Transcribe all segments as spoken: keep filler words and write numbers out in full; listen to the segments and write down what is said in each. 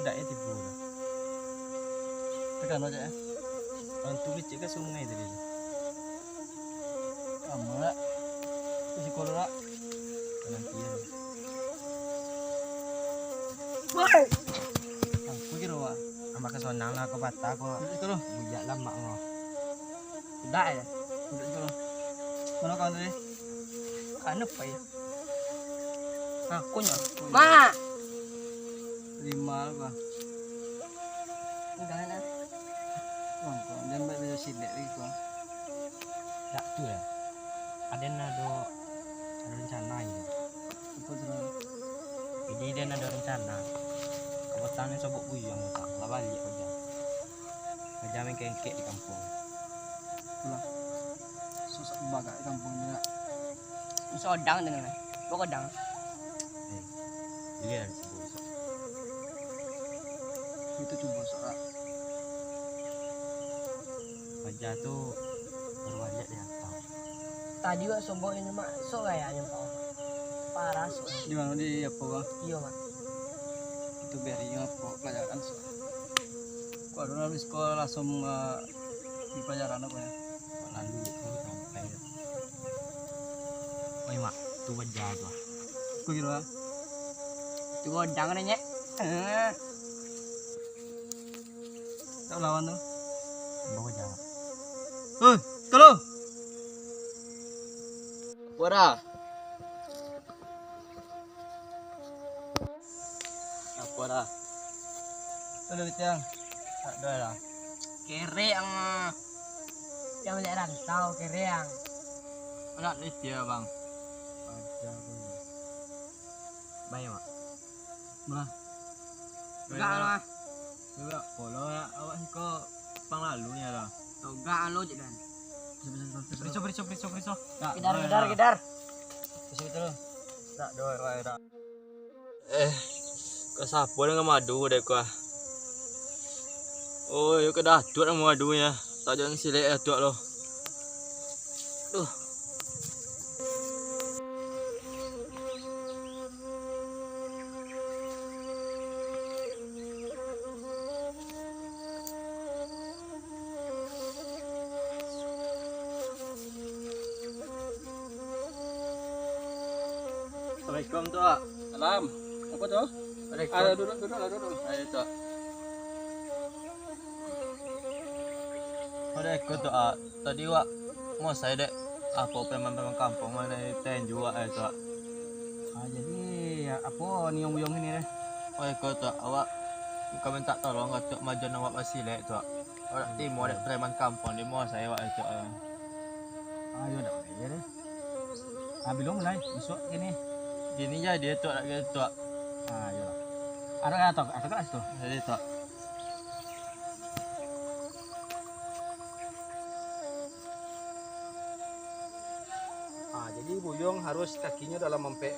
Ndak, eh, tibo dah. Takano cak, eh. Urang tu kecek ka sungai tadi tu. Lamo dak? Di siko dak? Nanti ya. Woi! Aku kiro, Wak. Ambak ka sonang lah, kau patah kau. Di siko tu. Bujak lah mak kau. Ndak ya? Di siko tu. Mano kawan tadi? Anu pai. Aku nyo. Mak. Lima apa? Udah lah. Bang, kau jangan buat video silek lagi kau. Dak tu lah. Aden ado, ado rencana ini. Apa tu? Jadi den ado rencana. Kabuatan ni sobok buyuang tu, lah baliak aja. Aja main kengkek di kampuang. Pulang. Susah bagak di kampuang ni nak. Sodang dengan. Kau kodang. Eh, iya, si bosok. Itu cuma bosok lah. Raja tu baru baliak di rantau. Tadi wak sobok ini, Mak, sok gaya nyo, Mak. Parah, sok. Di mano, di apo, Bang? Iyo, Mak. Itu beri apo pelajaran, sok. Kok ado habis sekolah langsung, eh, di pelajaran apo ya? Lalu, lalu sampai. Oi, Mak, tu Raja tu, ah. Kok kiro, ah? Tu godang dah, Nyek. Eh. Tak lawan tu. Bawa jalan. Hei, kalau. Apo dah? Apo dah? Kalau tiang. Tak ada lah. Kerek ang. Yang balik rantau kerek ang. Anak ni dia, Bang. Aja, Bang. Baik, Mak. Bah. Pegang lah. Pegang. Polo lah. Awak siko pang lalu ni lah. Pegang lo je kan. Periso, periso, periso, periso. Kedar, kedar, kedar. Betul, betul. Tak, dua, dua, dua. Eh, ka sapo nan ka madu dek ko ah? Oh, yo ka Datuak nan madu nyo. Tak jan silek Datuak lo. Duh. Assalamualaikum, Tuak. Salam. Apo tu? Waalaikum. Ayo, duduk, duduk lah, duduk. Ayo, Tuak. Pada iko tu, ah, tadi wak mosai dek apo preman-preman kampuang mah dari Tanjuak, eh, tu, ah. Ah, jadi, apo ni yang buyuang ini deh? Oh, iko tu, awak ka mintak tolong ka tu, majuan awak basilek tu, ah. Awak nak timo dek preman kampuang di mosai wak itu, ah. Ah, iyo, dak payah deh. Ah, bilo mulai? Bisuak kini? Kini jadi tu, nak gitu tu. Ah, iyolah. Ada kan, Tok? Ada kan situ? Jadi tu. Ah, jadi buyuang harus kakinyo dalam mampek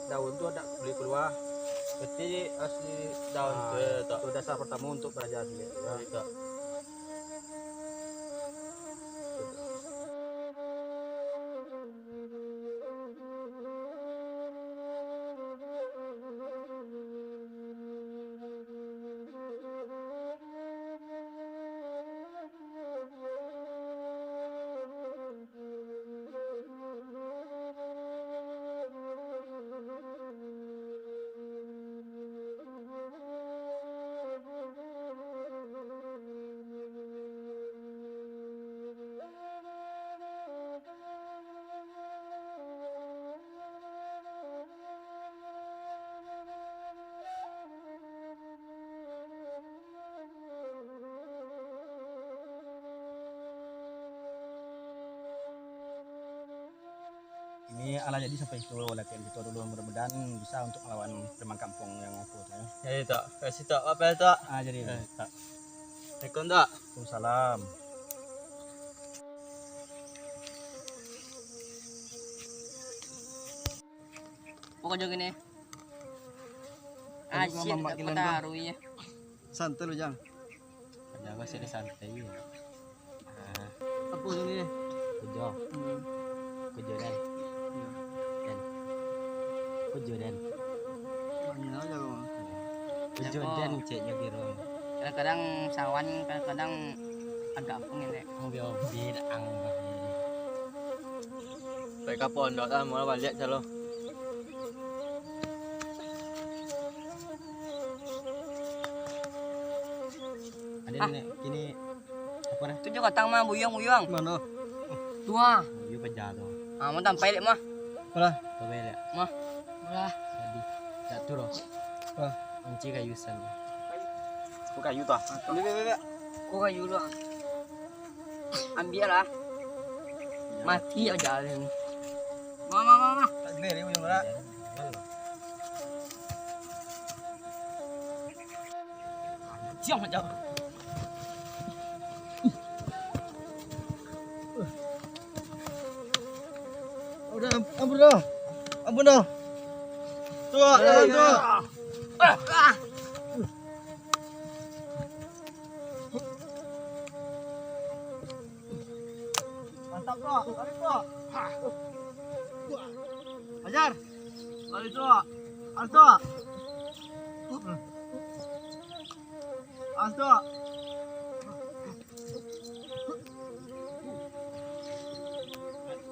daun tu dak buliah kalua. Berarti harus di daun tu, ah, ya, Tok. Tu dasar pertama untuk baraja silek. Ya. Jadi tu. Ini alah jadi sampai itu latihan kita dulu, mudah-mudahan bisa untuk melawan preman kampung yang aku tu, ya. Ya, ya, Tok. Kasih, Tok. Apa ya, Tok? Ah, jadi. Eh, Tok. Assalamualaikum, Tok. Waalaikumsalam. Pokoknyo gini. Asyik, Mamak tak Kilan tu. Taruh, iya. Santai lu, Jang. Jangan sini santai, iya. Ah. Apa tu ni? Kerja. Hmm. Kerja, Dan. Iya. Dan. Kerja, Dan. Banyak aja kau. Iya. Ujuan ceknyo biro. Kadang-kadang sawan, kadang-kadang agak pun ngelek. Hobi-hobi dah ang. Baik ka pondok lah, mau baliak calo. Ada Ah. Nek, kini apa dah? Tu jo katang mah, buyuang, buyuang. Mano? Tu ah. Iyo paja tu. Ah, mau tampai lek mah. Alah. Tampai lek. Mah. Alah. Jadi, jatuh loh. Ah. Kunci kayu san. Ko kayu tu ah. Ambil, ambil, ambil. Ko kayu tu ah. Ambil lah. Mati aja ni. Mah, mah, mah, mah. Tak boleh, dia punya berat. Siang aja. Udah, ampun dah. Ampun dah. Tuak, ya, tuak. Mantap, tuak. Tarik, tuak. Ajar. Balik, tuak. Atas, tuak. Atas, tuak.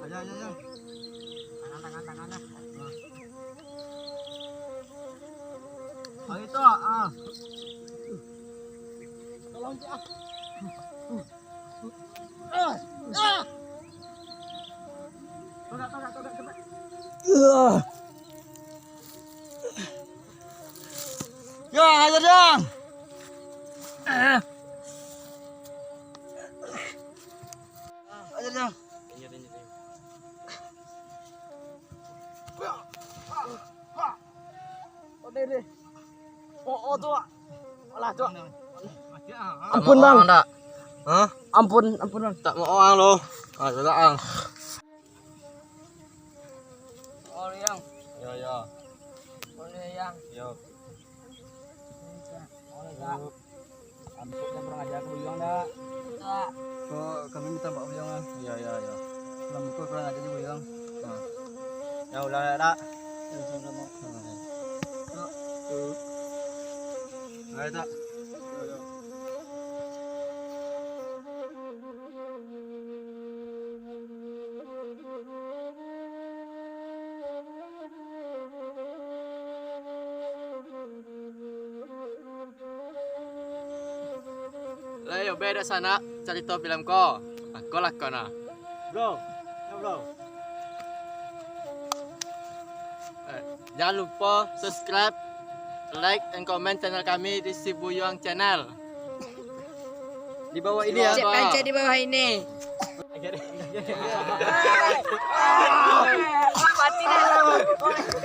Aja, aja, aja. Tangan, tangan, tangan lah. Nah. Ayo, Cok. Ah. Tolong, Cok. Ah. Ah. Togak, togak, togak, togak. Ah. Ya, ajar, Jang. Ajar, Jang. Oh, oh, tu, Wak. Alah, tu, Wak. Ampun, Bang. Hah? Ampun, ampun, Bang. Tak mau ang lo. Ah, salah ang. Oh, Yang. Yo, yo. Boleh, Yang. Yo. Boleh, Kak. Ampun, yang kurang ajar ke Buyuang, dak? Kak. Kok kami minta maaf, Buyuang, ah? Iya, iya, iya. Kurang mukul, kurang ajar je, Buyuang. Nah. Ya, ulang, dak? Ya, sama-sama. Nah. Kak. Tuh. Ayo, tak? Ya, ya. Lah, yo, beda sanak carito film ko. Ako lah ko nah. Bro, yo, bro. Eh, jangan lupa subscribe, like, and comment channel kami di Si Buyuang Channel. Di bawah ini ya. Cek pencet di bawah ini. Mati dah.